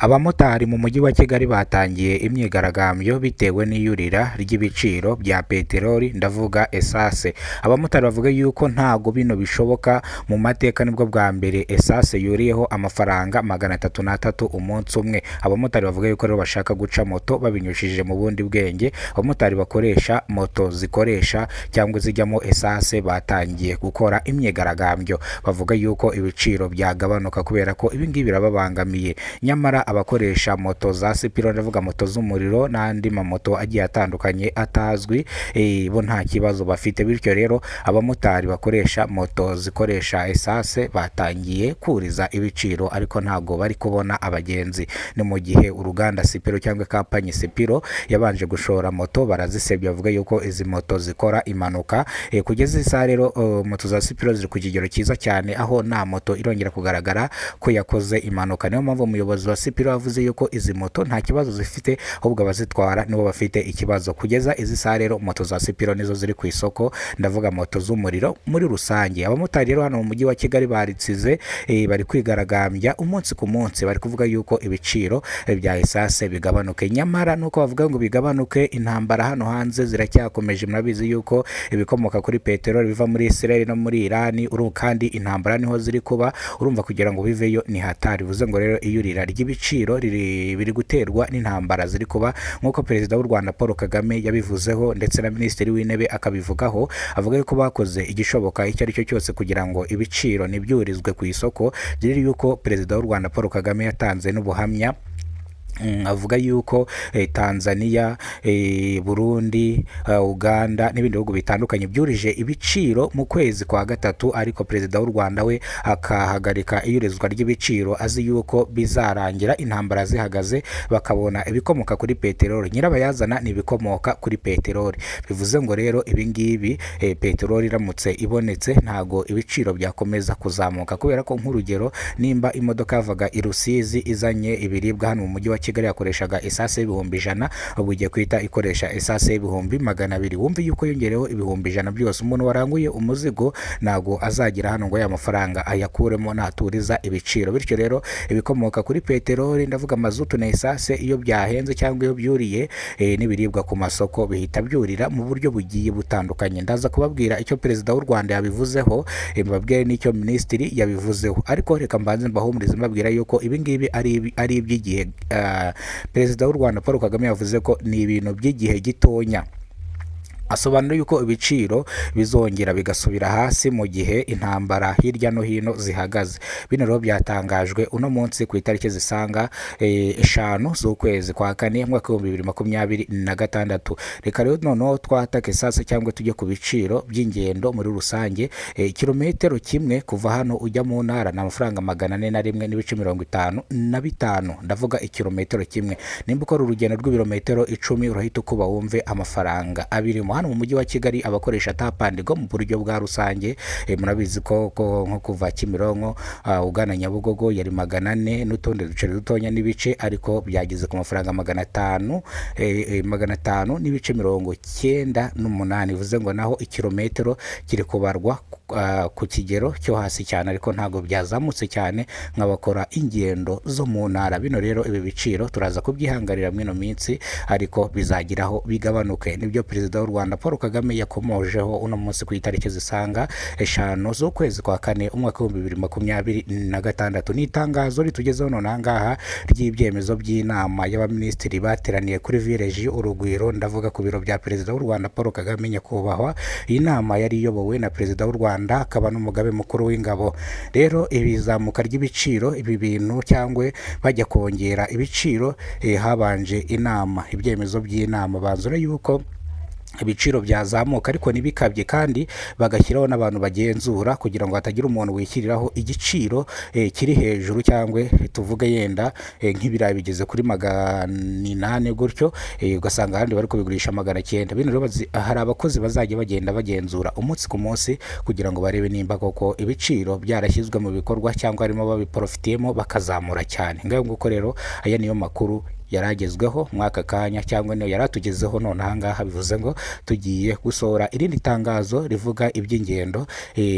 Abamotari mu mujyi wa Kigali batangiye imyigaragambyo bitewe n'iyurira ry'ibiciro bya peteroli, ndavuga essence. Abamotari bavuga yuko ntago bino bishoboka, mu mateka nibwo bwa mbere essence yuriyeho amafaranga 303 umunsi umwe. Abamotari bavuga yuko rero bashaka guca moto babinyujije mu bundi bwenge. Abamotari bakoresha moto zikoresha cyangwa zijyamo essence batangiye gukora imyigaragambyo, bavuga yuko ibiciro byagabanuka kubera ko ibi ngibi birababangamiye. Nyamara abakoresha moto za Sipiro, ndavuga moto z'umuriro n'andi mamoto agiye atandukanye atazwi, bo nta kibazo bafite. Bityo rero abamotari bakoresha moto zikoresha essence batangiye kuriza ibiciro, ariko ntabwo bari kubona abagenzi. Ni mu gihe uruganda Sipiro cyangwa kampani Sipiro yabanje gushora moto barazisebya, bavuga yuko izi moto zikora impanuka. Kugeza isaha rero moto za Sipiro ziri ku kigero cyiza cyane, aho nta moto irongera kugaragara ko yakoze impanuka. Niyo mpamvu umuyobozi wa Sipiro yavuze yuko izi moto nta kibazo zifite, ahubwo abazitwara nibo bafite ikibazo. Kugeza izi saha rero moto za Sipiro nizo ziri ku isoko, ndavuga moto z'umuriro muri rusange. Abamotari rero hano mu mujyi wa Kigali baritsize, bari kwigaragambya umunsi ku munsi, bari kuvuga yuko ibiciro bya essence bigabanuke. Nyamara nuko bavuga ngo bigabanuke, intambara hano hanze ziracyakomeje. Murabizi yuko ibikomoka kuri peteroli biva muri Israel no muri Iran, kandi intambara niho ziri kuba, urumva kugira ngo biveyo ni hatari. Bivuze ngo rero iyurira ry'ibiciro biri guterwa n'intambara ziri kuba, nk'uko Perezida w'u Rwanda Paul Kagame yabivuzeho, ndetse na Minisitiri w'Intebe akabivugaho, avuga yuko bakoze igishoboka icyo ari cyo cyose kugira ngo ibiciro ntibyurizwe ku isoko. Dore yuko Perezida w'u Rwanda Paul Kagame yatanze n'ubuhamya, avuga yuko Tanzania, Burundi, Uganda n'ibindi bihugu bitandukanye byurije ibiciro mu kwezi kwa gatatu, ariko Perezida w'u Rwanda we akahagarika iyurizwa ry'ibiciro, azi yuko bizarangira intambara zihagaze, bakabona ibikomoka kuri peteroli. Nyirabayazana ni ibikomoka kuri peteroli. Bivuze ngo rero ibi ngibi, peteroli iramutse ibonetse ntago ibiciro byakomeza kuzamuka, kubera ko nk'urugero nimba imodoka yavaga i Rusizi izanye ibiribwa hano mu mujyi wa Kigali yakoreshaga essence y'100,000, ubu igiye guhita ikoresha essence y'200,000. Wumve yuko yongereho 100,000 byose. Umuntu waranguye umuzigo ntago azagera hano ngo ya mafaranga ayakuremo naturiza ibiciro. Bityo rero ibikomoka kuri peteroli, ndavuga mazutu na essence, iyo byahenze cyangwa iyo byuriye, n'ibiribwa ku masoko bihita byurira mu buryo bugiye butandukanye. Ndaza kubabwira icyo Perezida w'u Rwanda yabivuzeho, mbabwire n'icyo Minisitiri yabivuzeho, ariko reka mbanze mbahumurize mbabwira yuko ibi ngibi ari iby'igihe. Perezida w'u Rwanda Paul Kagame yavuze ko ni ibintu by'igihe gitonya, asobanura yuko ibiciro bizongera bigasubira hasi mu gihe intambara hirya no hino zihagaze. Bino rero byatangajwe uno munsi ku itariki zisaga 5 z'ukwezi kwa kane, umwaka w'2026. Reka rero noneho twatake sasa cyangwa tujye ku biciro by'ingendo muri rusange. Kilometero kimwe kuva hano ujya mu ntara ni amafaranga 401.55, ndavuga ikilometero kimwe. Nimba ukora urugendo rw'ibirometero 10, urahita ukuba wumve amafaranga abirimo. Hano mu mujyi wa Kigali abakoresha tap and go mu buryo bwa rusange, murabizi ko nko kuva Kimironko ugana Nyabugogo yari 400 n'utundi duceri dutonya n'ibice, ariko byageze ku mafaranga 500, 500.98. Bivuze ngo naho ikirometero kiri kubarwa ku kigero cyo hasi cyane, ariko ntabwo byazamutse cyane nk'abakora ingendo zo mu ntara. Bino rero ibi biciro turaza kubyihanganira muri ino minsi, ariko bizageraho bigabanuke. Nibyo Perezida w'u Rwanda Paul Kagame yakomojeho uno munsi ku itariki zisaga 5 z'ukwezi kwa kane, umwaka w'2026. Ni itangazo ritugezeho none aha ngaha ry'ibyemezo by'inama y'abaminisitiri bateraniye kuri Village Urugwiro, ndavuga ku biro bya Perezida w'u Rwanda Paul Kagame nyakubahwa. Iyi nama yari iyobowe na Perezida w'u Rwanda akaba n'Umugaba Mukuru w'Ingabo. Rero ibizamuka ry'ibiciro, ibi bintu cyangwa bajya kongera ibiciro, habanje inama, ibyemezo by'inama, banzura yuko ibiciro byazamuka ariko ntibikabye, kandi bagashyiraho n'abantu bagenzura kugira ngo hatagira umuntu wishyiriraho igiciro kiri hejuru, cyangwa tuvuge yenda nk'ibirayi bigeze kuri 800 gutyo, ugasanga ahandi bari kubigurisha 900. Bino rero hari abakozi bazajya bagenda bagenzura umunsi ku munsi kugira ngo barebe nimba koko ibiciro byarashyizwe mu bikorwa cyangwa harimo babiporofitiyemo bakazamura cyane. Ngayo nguko rero, aya niyo makuru. Yaragezweho mwaka kanya cyangwa niyo yaratugezeho none ahangaha, bivuze ngo tugiye gusohora irindi tangazo rivuga iby'ingendo.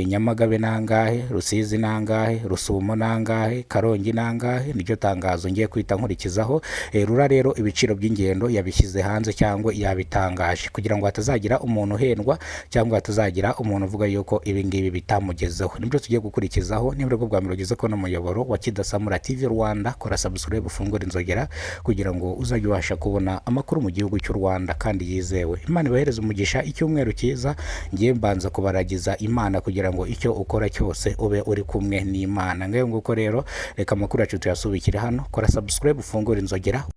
Nyamagabe nangahe, Rusizi nangahe, Rusumo nangahe, Karongi nangahe? Niryo tangazo ngiye kwita nkurikizaho. RURA rero ibiciro by'ingendo yabishyize hanze cyangwa yabitangaje kugira ngo hatazagira umuntu uhendwa cyangwa hatazagira umuntu uvuga yuko ibi ngibi bitamugezeho. Nibyo tugiye gukurikizaho. Niba aribwo bwa mbere ugeze ko n'umuyoboro wa Kidasamura TV Rwanda, kora subscribe, ufungure inzogera kugira ngo uzajye ubasha kubona amakuru mu gihugu cy'u Rwanda kandi yizewe. Imana ibahereze umugisha, icyumweru cyiza. Ngiye mbanza kubaragiza Imana kugira ngo icyo ukora cyose ube uri kumwe n'Imana. Ngayo nguko rero, reka amakuru yacu tuyasubikire hano. Kora subscribe, ufungure inzogera.